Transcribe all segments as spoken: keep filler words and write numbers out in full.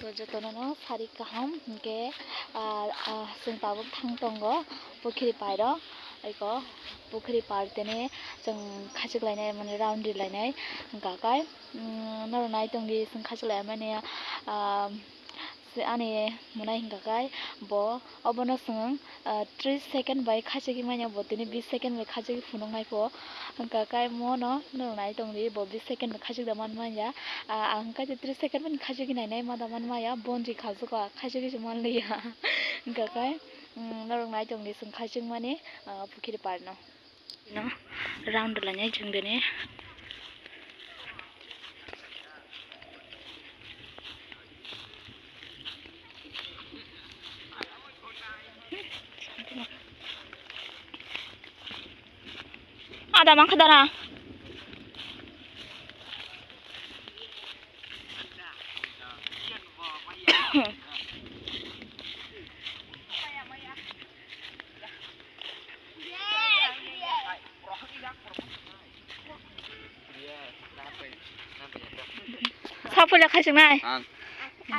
To jotono no sari kaham, hinkhe, ah, ah, chwng tabuk thang tongo pukhiri pairo, eko pukhiri par tini chwng khachik lainai, mane round ri lainai, hwnkha khe, mm, norok nai tongdi chwng khachik lai mani, ah, ani mwnai hwnkha khe bo obono chwng, ah, tris second bai khachigwi manya, bo tini bis second bai khachigwi phunuknai pho. Hwnkha khe mono norok nai tongdi, bo bis second bai khachigwi da man manya. Ah, ang khe tris second bai khachigwi nainai ma da man maya, bonri khajwkha, khachigwi se man liya. Hwnkha khe, mm, norok nai tongdi, chwng khachigmani, ah, pukhiri parno. No, round lainai chwng dini. Ada mangkha dara. Sa puila khaichuknai. Ang.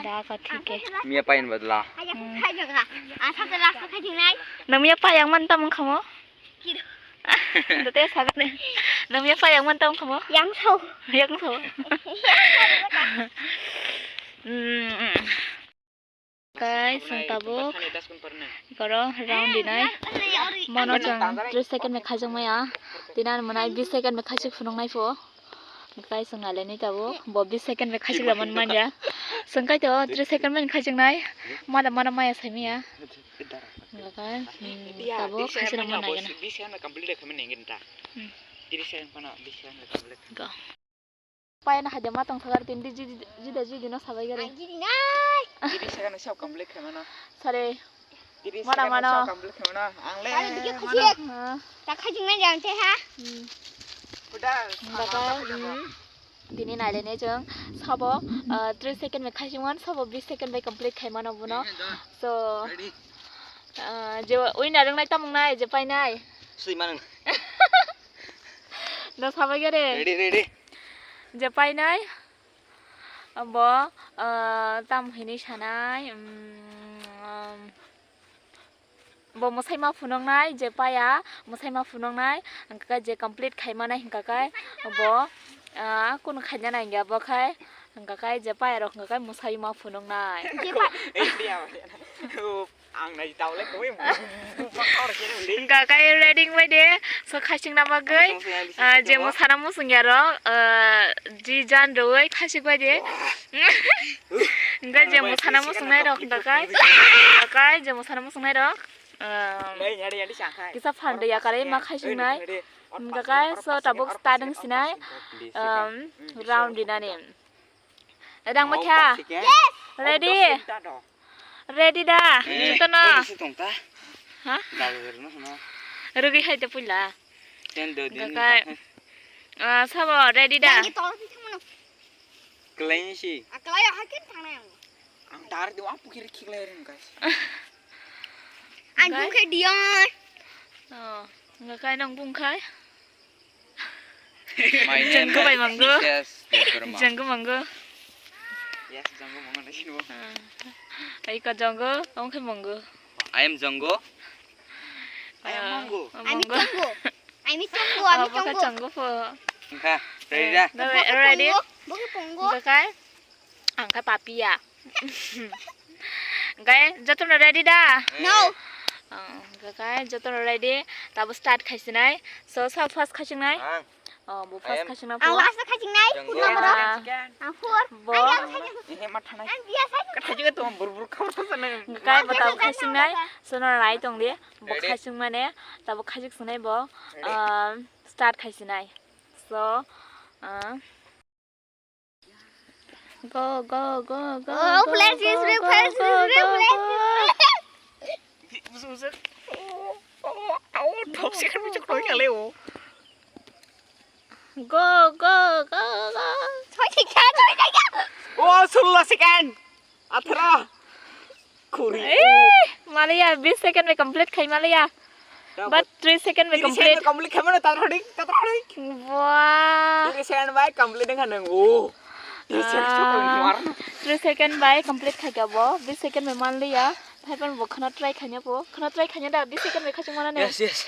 Da ka thik khe. Miya payan badla. Hmm. Nang miya payang man tam wngkha mo? Dote sagane. Nang miya payang man tam wngkha mo? Yang sao. Yang sao. Hmm. Guys, chwng tabuk ikhoro round dinai. Mono chwng tris second bai khajak maya. Tini ani mwnai bis second bai khajak phunuknai pho. Guys, chwng nailainai tabuk. Bo bis second bai khajak lamani manya. Chwng kaitor tris second bai khajak nai. Mada mada maya sai maya. Guys, hmm, tabuk khajak lamani nai gana. Bis second complete khaimani nai gana ta. Hmm. Tris second phano bis second complete. Go. Payana haide ma tong thakar tin di jida jida no sabai gare. Ang jidi nai. Tiri sakano sab complete khaimano. Sare. Tiri sakano sab complete khaimano. Ang le. Sare dikhe khusi. Ta khajing nai jang te ha. Hmm. Kuda. Baba, hmm. Tini naile ne chwng sabo, ah, tris second bai khajing wan sabo bis second bai complete khaimano bono. So, ah, je winner wngnai tamung nai je painai. Sui manang. No sabai gare. Ready, ready. Je painai, bo, ah, tam hinwi sanai, um, bo mwsai ma phunuknai, je paya mwsai ma phunuknai, hwnkha khe je complete khai manai hwnkha khe bo, ah, kunu khaina nangya bo khai, hwnkha khe je paya rok hwnkha khe mwsai ma phunuknai. Ang nai tawle koi bupha kor khe wngdi. Hwnkha khe ready wngbai de, so khasing na bagwi, ah, je mwsana muchung ya rok, ah, ji jan rwi khasik bai de. Hwnkha je mwsana muchung nai rok hwnkha khe, hwnkha khe je mwsana muchung nai rok, ah, kisa phan de ya kare ma khasing nai. Hwnkha khe so tabuk start wng sinai, um, round dinani. Rang ma kha? Ready? Ready da? Jotono? Ha? Rwgwi hai de puila. Hwnkha khe, ah, sabo ready da? Kwlai si. Ang dar de wa pukhiri khiklai rin guys. Ang bung khai diyan. Oh, hwnkha khe nang bung khai? My name Janggo bai is mango. Nitesh Debbarma. Janggo mango. Yes, Janggo mango na sino. Ah. Ai ka Janggo, omo khe mango. I am Janggo. I am Mango. Ah, mango. Ami Tongo. Ami Tongo, ami Tongo. Janggo pho. Hwnkha, ready da? Ready? Bo khe Pongo. Hwnkha khe? Ang khe papiya. Hwnkhe jotono ready da? No. Oh, hwnkhe jotono ready. Tabo start khaisinai. So, so first khaisinai. Ang. Oh, bo first khaisinai. Ang last khaisinai. Ang four. Bo. Ang biya sai. Ang biya sai. Kathai juga tuh buru-buru khabar sana. Hwnkhe bo tabo khaisinai. So, no rai tong di. Bo khaising mane. Tabo khaisik sinai bo. Ready? Um, start khaisinai. So, uh, Go, go, go, go, oh, go, flash, go, flash, go, flash, go, flash, go, flash, go. Flash. Busuk, busuk. Oh, oh, oh, thok second, busuk, thok kali, oh. Go, go, go, go. Thoi thik kha, thoi thik kha. Oh, sullo second. Athara. Khuri. Eh, maliya, bis second bai complete khai maliya. But three second bai complete. Three second bai complete khai mano, tathodi, tathodi. Wah. Three second bai complete wngkha nang, oh. Ah, three second bai complete khaikha bo, bis second bai manliya. Haiphano bo khwna try khaina bo, khwna try khaina da, bis second bai khachung mana ne. Yes, yes.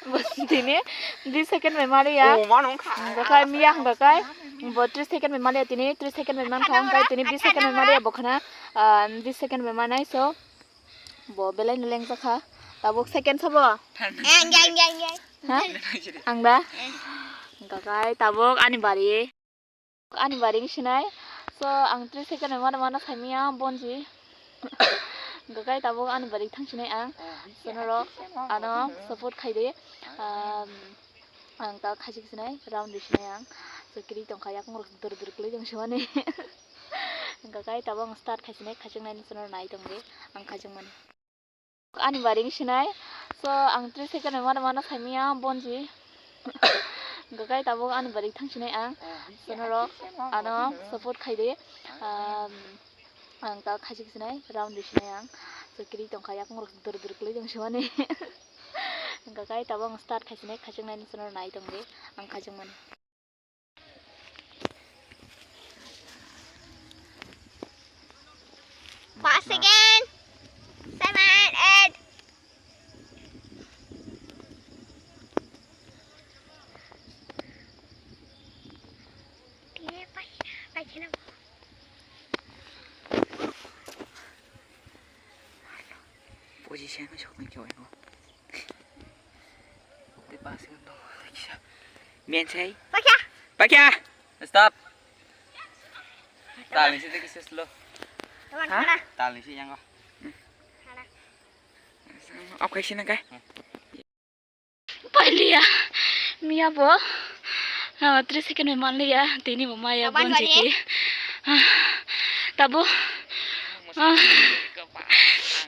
Bo tini bis second bai manliya. Oh, mano wngkha. Hwnkhe miya hwnkhe bo three second bai manliya, tini three second bai mankha, hwnkhe tini bis second bai manliya bo khwna, ah, bis second bai manai, so bo belai no lengjakha. Tabuk second sabo? Yang, yang, yang, yang. Ha? Ang da? Hwnkhe tabuk ani bari. Ani bari wng sinai. So, ang three second bai mano mano saimanya bonji. Hwnkhe tabuk ani bari thang sinai ang. So, norok ano support khaidi. Um, ang ta khachik sinai, round ri sinai ang. So, kiri tongkha yakung rok dur dur kwlwi tong simani. Hwnkhe tabuk ang start khai sinai, khachik nai nini channel nai tongdi. Ang khachik mani. Ani bari wng sinai. So, ang three second bai mano mano saimanya bonji. Hwnkhe tabuk ani bari thang sinai ang. So, norok ano support khaidi. Um, ang ta khachik sinai, round ri sinai ang. So, kiri tongkha yakung rok dur dur kwlwi tong simani. Hwnkhe tabuk ang start khai sinai, khachik nai nini channel nai tongdi. Ang khachik mani. Five second. Seven, eight. Position ma sok nang kyo. Te pas ngan dong. Kisa. Men sei. Pakya. Pakya. Stop. Tal ni sih kisa slow. Teman Ha? Mana? Tal ni sih yang kok. Mana? Oke sini kai. Pailiya. Miya bo. Ah, three second bai manliya. Tini bo maya Kapan bonjiti. Bali? Ah, tabu. Ah,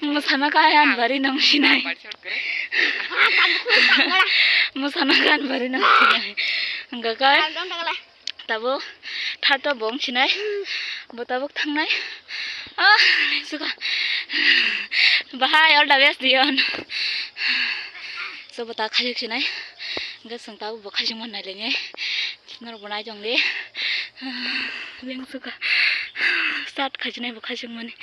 musana kaya an bari nang sinai. Musana kaya an bari nang sinai. Hwnkhe kai. Tabo third o bo wng sinai. Bo tabuk thangnai. Ah, suka. Bahai, all the best, Dion. So, bo ta khajak sinai. Hwnkhe chwng tabuk bo khajak man nai le nge. Norok bo nai tong di. Leng suka. Start khajak nai bo khajak mani.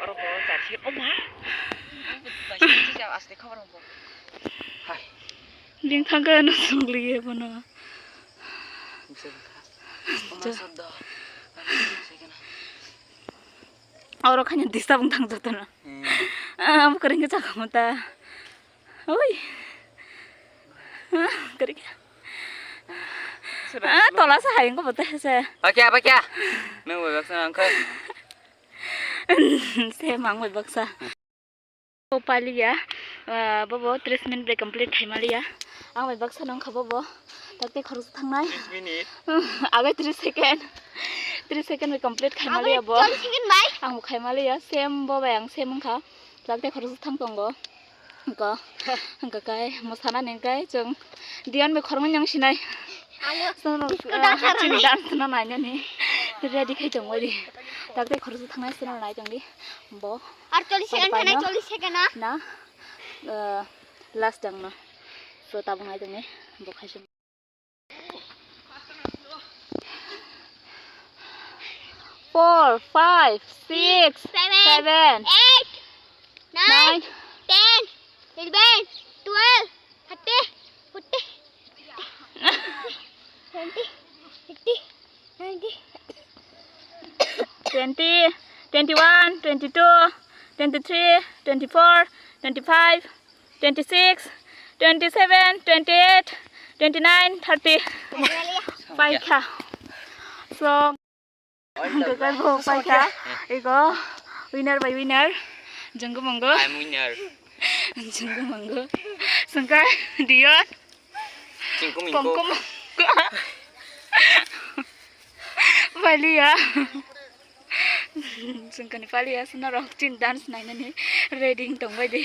Oro bo charsi, oma. Aste khobor bo. Hai. Ding thangka no sungli ye bono. Bisa bangkha. Oma Ja. Soddo. Oro khanya disa bung thang jotono. Hmm. Ah, am kering ke chakhamata. Oi. Ah, kering. Ah, tola sa hayung ko bote se. Pakya, pakya. Nang bai baksa nang khe. Se mang bai baksa. O paliya, ah, bobo tris minute bai complete khai maliya. Ang bai baksa nang kha bobo. Tak te khorok thangnai. Tris minute. Agai tris second. Tris second bai complete khai maliya bo. Cholish second bai. Ang bo khai maliya. Same bo bai ang same wngkha. Tlak tei khoroksa thang tongo. Hwnkha, hwnkha kai, mwsana ni kai chwng Diyan bai khoroknwi nang sinai. Amo. Chwng rok, disco ah, dancer chini rwnai. Dance no nainani ready khai tongwi di. Tak tei khoroksa thangnai chwng nai tongdi. Bo. Ar cholish second paino. Thanai, cholish second na. Na, ah, last dang no. So tabuk nai tongni bo khai chwng. Four, five, six, seven, eight, nine, ten, eleven, twelve, thirteen, fourteen, twenty, twenty-one, twenty-two, twenty-three, twenty-four, twenty-five, twenty-six, twenty-seven, twenty-eight, twenty-nine, thirty. Paikha. So, paikha. Igo winner by winner. Jungko Mongo. I'm winner. Jungko Mongo. Sungka Dion. Chingko Mingko. Pongko Mongo. Pailiya. Chwng kani pailiya, swnarok chini dance nainani ready wng tongbaidi.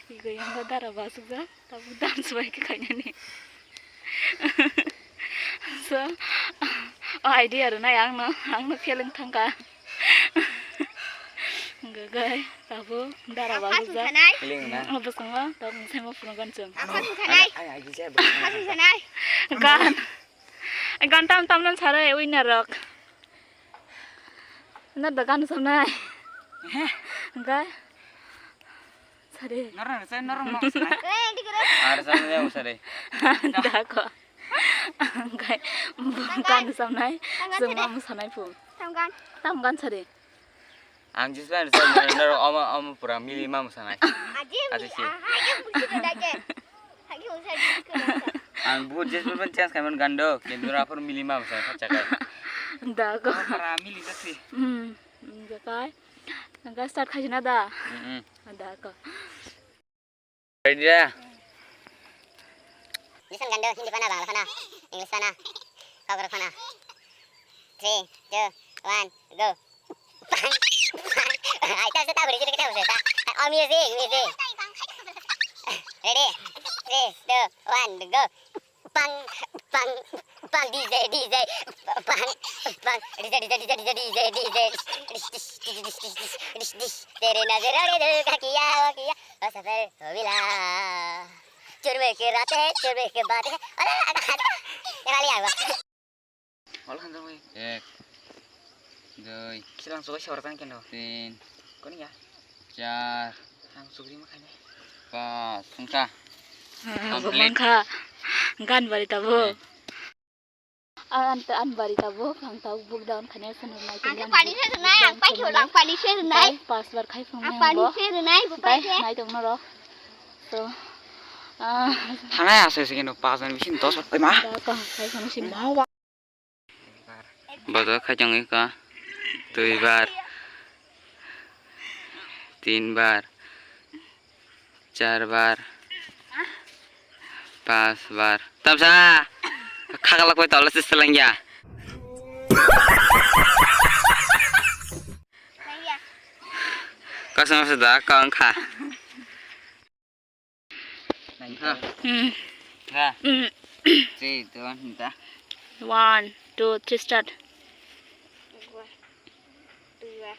Ego yango dara basukjak, tabuk dance bai khe khainani. So, o idea rwnai angno, angno feeling thangkha. Gai, tabuk dara bagujak. Ling na. Obo songo, tabuk mosai ma phunukgani chwng. Akhor mothanai. Ai, ai, ai, ai, ai. Akhor mothanai. Gan. Gan tam tam nan sare winner rok. Na da gan samnai. He? Gai. Sare. Norok, norok, norok, norok, norok. Ar samnai, sare. Da ko. Angkai, bongkha no samnai, chwngma mwsanai phung. Tamgan. Tamgan sari. Ang jisla ni sari, noro omo, omo pura mili ma mwsanai. Aji mi, aji si. Aji buji ko daje. Aji buji ko daje. Ang bu jisla pun chance kaiman gando, kintu rapor mili ma mwsanai khachakai. Da ko. Para mili jasi. Hmm, angkai. Angkai start khaisina da. Hmm. Da ko. Ready da? Listen gando, Hindi pana, Bangla pana, English pana, Kokborok pana. Three, two, one, go. Pang, pang. Ai, ta se ta beri jere kita usa ta. Oh, music, music. Ready? Three, two, one, go. Pang, pang, pang, D J, D J. Pang, pang, D J, D J, D J, D J, D J. Dish, dish, dish, dish, dish, dish, dish, dish. तेरे नजरों ने धोखा किया, वो किया, वो सफर हो मिला। चुरमे के रातें हैं, चुरमे के बातें हैं। अरे, अरे, अरे, ये वाली आ गया। Wala khan jangwi. Ek. Dui. Silang sugai sawar tang keno. Tin. Koni ya? Char. Ang sugri ma khainai. Pas. Sungkha. Complete. Bumang kha. Gan bari tabo. Eh. An, an bari tabo. Ang tabo buk down khainai sono nai. Ang pani se rwnai, ang pai kholo, ang pani se rwnai. Pas bar khai phung. Ang pani se rwnai, bu pai se. Nai tong noro. So. Ah. Thanai ase se keno pas bar bisin dos bar. Oi ma. Da ko khai phung si ma. Bodo khaijangwi ka. Dui bar. Tin bar. Char bar. Pas bar. Tamsa. Khakalak bai tola se selengya. Kasama se da ka wngkha. Hmm. Ha. Hmm. Three, two, one, ta. One, two, three, start. Dua, dua,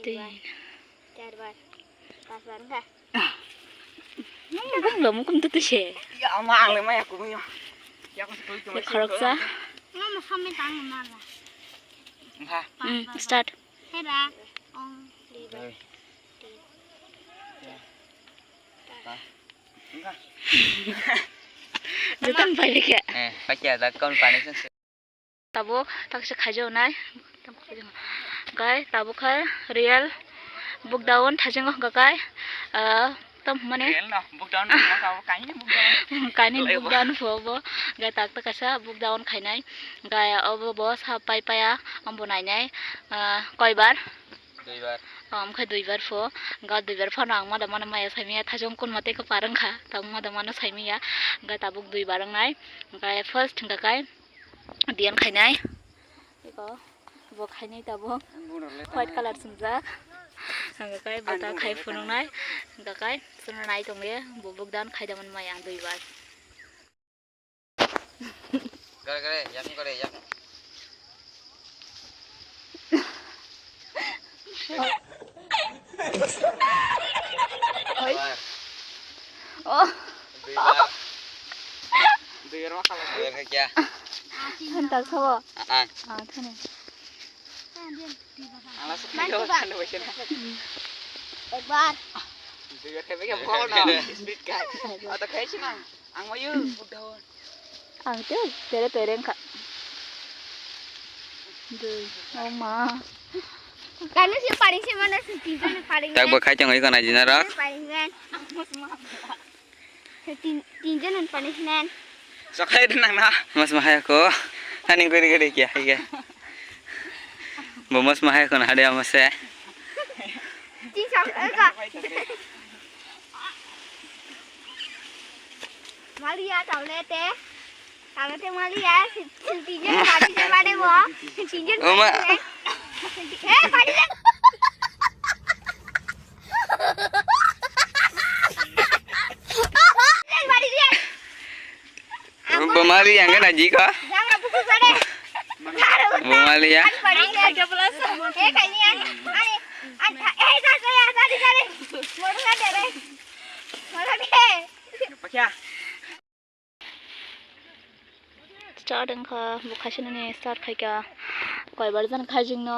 tiga, char bar, pas bar, ha. Bang lo mukum tu tu se. Ya, ama ang le maya kuyo. Ya, aku sekali cuma. Ya, khoroksa. Mama sampai tangan mama. Ha. Hmm, start. Hera. Ong. Dua. Jotono paikha. Eh, paikha da kon pani sen. Tabuk taksa khaijaknai. Gai tabuk khai real book down thasingo hwnkha kai. Ah, tam mane real no book down ma ka kaini book down. Kaini book down pho bo. Gai tak tak kaisa book down khainai. Gai obo bo sa pai paya ambo nainai. Ah, koibar. Duibar. Omo khe duibar pho. Ga duibar phano ang mada mano maya saimaya thajong kun mate ko parang kha. Tang mada mano saimaya. Ga tabuk duibar wngnai. Ga first hwnkha kai diyan khainai. Eko bo khainai tabuk. White color sumjak. Hwnkha kai bota khai phunuknai. Hwnkha kai sono nai tongye bo buk dan khai da man maya ang duibar. Kare, kare, yakung kare, yakung. Oi. Bar. Oh. Dui bar. Dui bar ma khala. Dui bar khe kya? Than tak thabo. Ah, ah. Ah, thani. Ala se khayo, thani bai se. Ek bar. Dui bar khe bai khe bhol na. Speed kai. Ata khai se na. Ang mayu, buddha. Ang tu tere tere wngkha. Dui, oh ma. Kanu si paring si mana si tinjon paring. Tak bo khai tong iko na jina rak. Paring men. Tin, tinjon paring men. Sakai nang na. Mas mahaya ko. Haning kuri kuri kya hai kya. Bo mas mahaya ko na hade amase. Tin sak, eh, ka. Malia, tablete. Tablete Malia, si, si, tinjon padi se mane bo. Tinjon. Oma. Padi se. Eh, padi se. Padi se. Bo Malia ngan aji ka? Jangan buku pade. Bo Malia. Padi se. Eh, kani ani. Ani. Eh, sari, sari, sari. Motor sari, sari. Motor sari. Pakya. Start wngkha, bo khaisinani start khaikha, koibar jani khaijingno.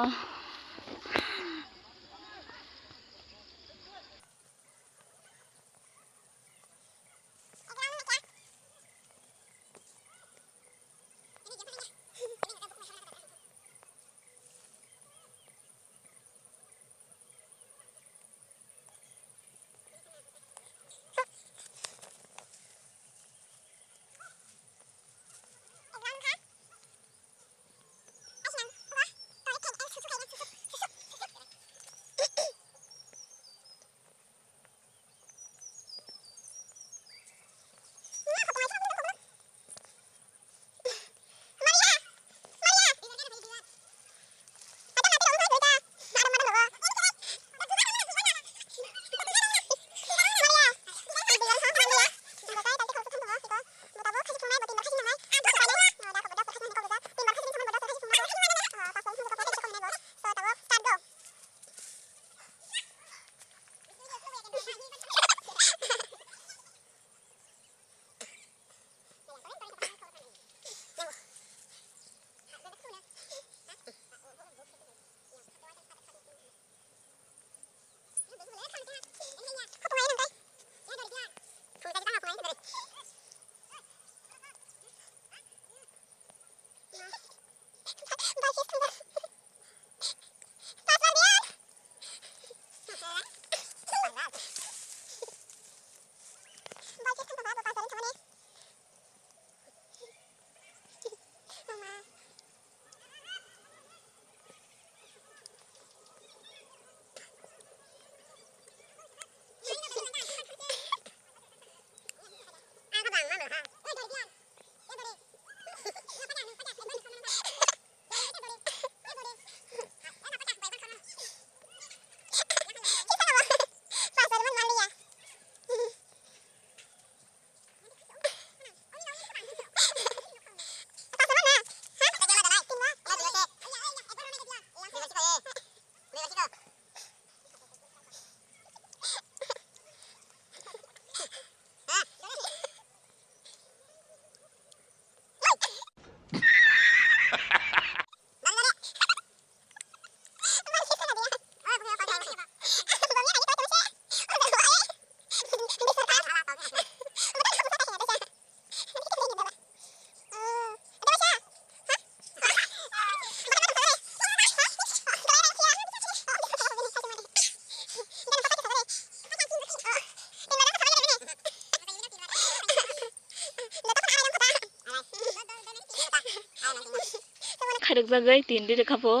Khairok jagwi tin ri rwkha bo.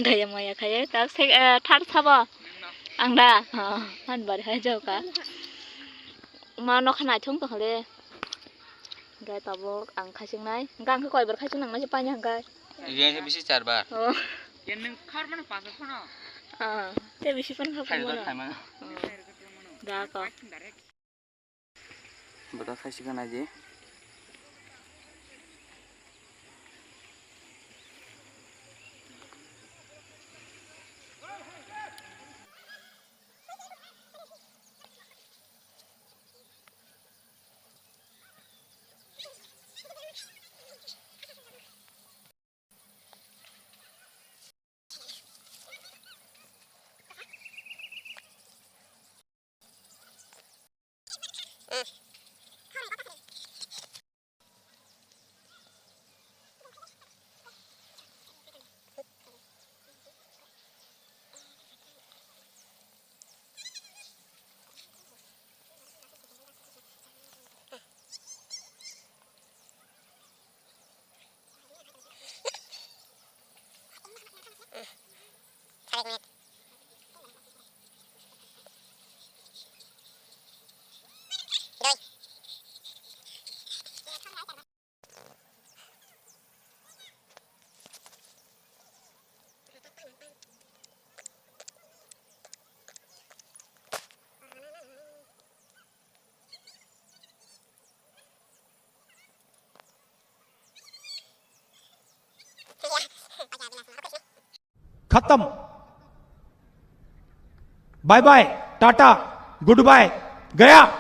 Daya maya khaiwi tak sek, eh, thar sabo. Ang da? Oh, han bari hai jao ka. Ma nokha naithok tong kha le. Hingke tabuk ang khaiching nai. Hingke ang khe koibar khaiching nang nai se paina hingke. Yang se bisi charbar. Oh. Yang nung khar mana pasok phano? Ah, te bisi pan kha phano. Khai mana? Oh. Da ko. Bwta khai sikha naidi. खत्म। Bye bye, tata, goodbye, gaya.